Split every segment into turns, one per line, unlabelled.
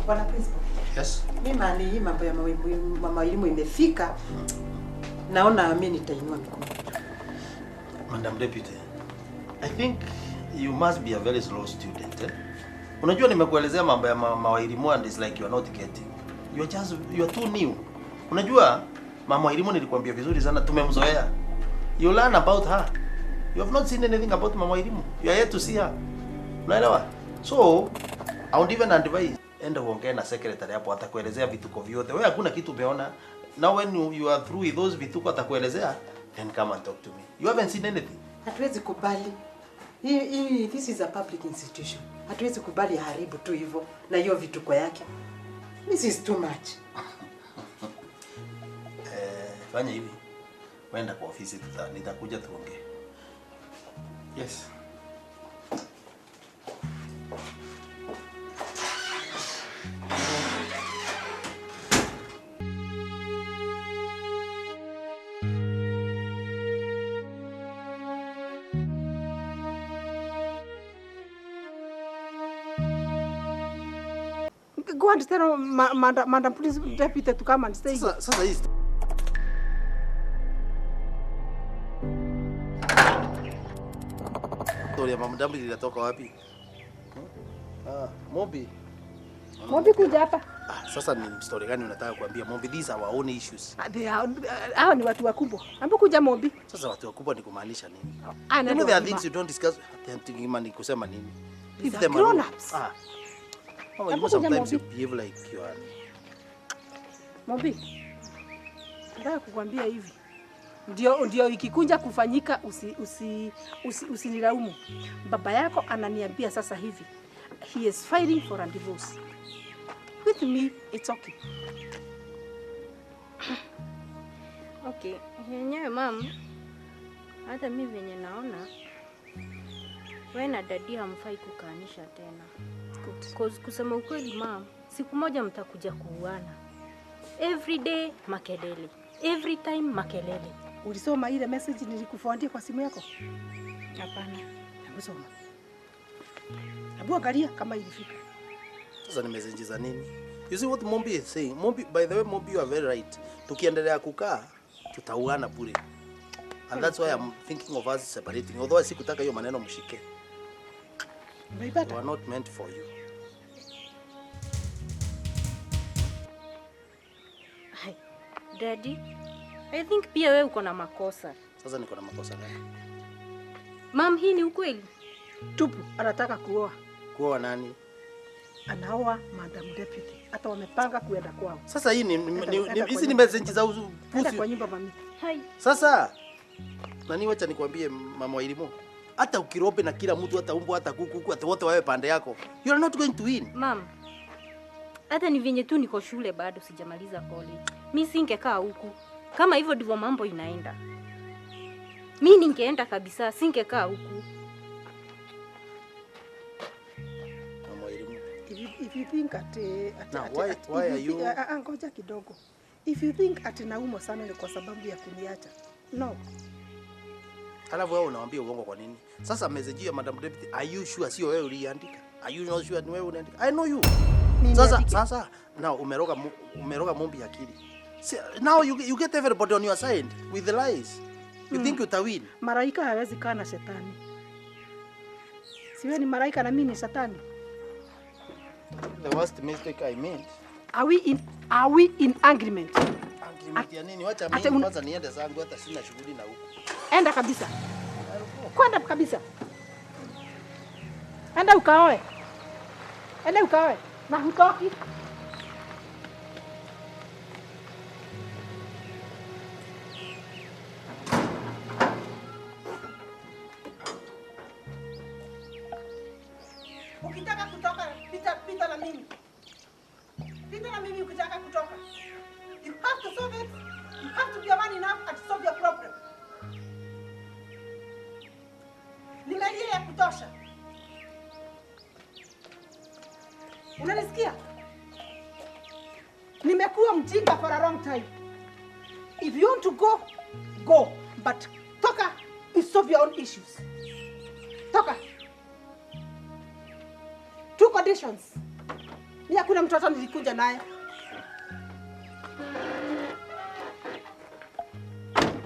Bwana Principal.
Yes.
Mimi mali hii mambo ya mama elimu imefika. Naona mimi nitainua mikono.
Madam Deputy, I think you must be a very slow student, eh? Unajua nimekuelezea mambo ya mama elimu and it's like you are not getting. You are too new. Unajua mama elimu nilikwambia vizuri sana, tumemzoea. You learn about her. You have not seen anything about mama elimu. You are yet to see her. Unaelewa? So, I won't even advise. Enda uongee na secretary hapo, atakuelezea vituko vyote. Wewe hakuna kitu umeona. Now when you are through with those vituko atakuelezea, then come and talk to me. You haven't seen anything.
Hatuwezi kubali. This is a public institution. Hatuwezi kubali haribu tu hivyo na hiyo vituko yake. This is too much.
Fanya hivi. Wenda kwa ofisi, nitakuja tuongee. Yes.
Go and tell Madam Police Deputy to come and stay.
Sasa hii story ya Madam inatoka wapi? Mombi.
Mombi kuja hapa.
Sasa ni story gani unataka kuambia Mombi? These are our own issues.
Hao ni watu wakubwa. Ambo kuja Mombi.
Sasa watu wakubwa ni kumaanisha nini? You know there are things you don't discuss. Ni kusema nini?
If them grown ups.
Oh, you know, sometimes you behave like you are.
Mombi, nataka kukwambia hivi. Ndio ikikunja kufanyika usinilaumu. Baba yako ananiambia sasa hivi. He is filing for a divorce. With me, it's okay.
Okay, yenyewe mam, hata mimi venye naona wewe na dadi hamfai kukaanisha tena. Cause kusema ukweli mam, siku moja mtakuja kuuana. Every day makelele, every time makelele.
Ulisoma ile message nilikufuandia kwa simu yako?
Hapana.
Hebu soma. Hebu angalia kama ilifika.
Sasa ni message za nini? You see what Mombi is saying? Mombi, by the way, Mombi, you are very right. Tukiendelea kukaa tutauana bure. And that's why I'm thinking of us separating. Although sikutaka hiyo maneno mshike. They were not meant for you.
Hi, Daddy, I think pia wewe uko na makosa.
Sasa niko na makosa gani?
Mam, hii ni ukweli.
Tupu, anataka kuoa.
Kuoa nani?
Anaoa Madam Deputy. Hata wamepanga kuenda kwao.
Sasa hii ni hizi ni message za upuzi.
Enda kwa nyumba mami.
Hai.
Sasa nani, wacha nikwambie mama wa elimu. Hata ukirope na kila mtu, hata umbo, hata kuku, hata wote wawe pande yako, you are not going to win.
Mam, hata ni venye tu niko shule bado sijamaliza college. Mimi singekaa huku. Kama hivyo ndivyo mambo inaenda. Mimi ningeenda kabisa, singekaa huku.
Mama wa elimu.
If you think at
why are you
ngoja kidogo. If you think at naumo sana ni kwa sababu ya kuniacha. No.
Alafu wewe unawaambia uongo kwa nini? Sasa message ya Madam Deputy, are you sure sio wewe uliandika? Are you not sure ni wewe uliandika? I know you. Sasa now umeroga Mombi akili. Now you get everybody on your side with the lies. You think you win.
Malaika hawezi kaa na shetani. Siwe ni malaika na mimi ni shetani.
The worst mistake I made.
Are we in agreement?
Agreement ya nini? Wacha mimi kwanza niende zangu, hata sina shughuli na huko.
Enda kabisa. Kwenda kabisa. Enda ukaoe. Enda ukaoe. Na hutoki. Ukitaka kutoka, pita na mimi. Pita na mimi ukitaka kutoka. You have to solve it. You have to be a man enough and solve your problem. Nimelia ya kutosha. Unanisikia? Nimekuwa mjinga for a long time. If you want to go, go. But toka, you solve your own issues. Toka. 2 conditions. Hakuna mtoto nilikuja naye.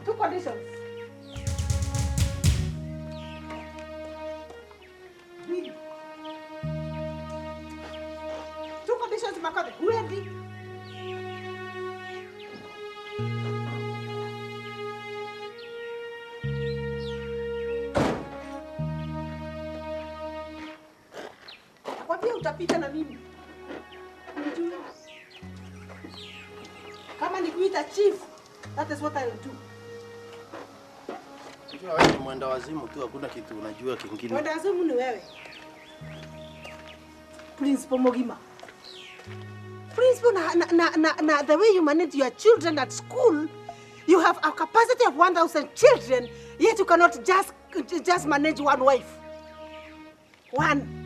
Two conditions. Mbili. Two conditions Makothe. Huendi. Nakwambia utapita na mimi. Unijue. Kama nikuita chief, that is what I will do.
Unajua wewe ni mwenda wazimu tu, hakuna kitu unajua kingine.
Mwenda wazimu ni wewe. Principal Mogima. Principal, na the way you manage your children at school, you have a capacity of 1,000 children, yet you cannot just manage one wife. One.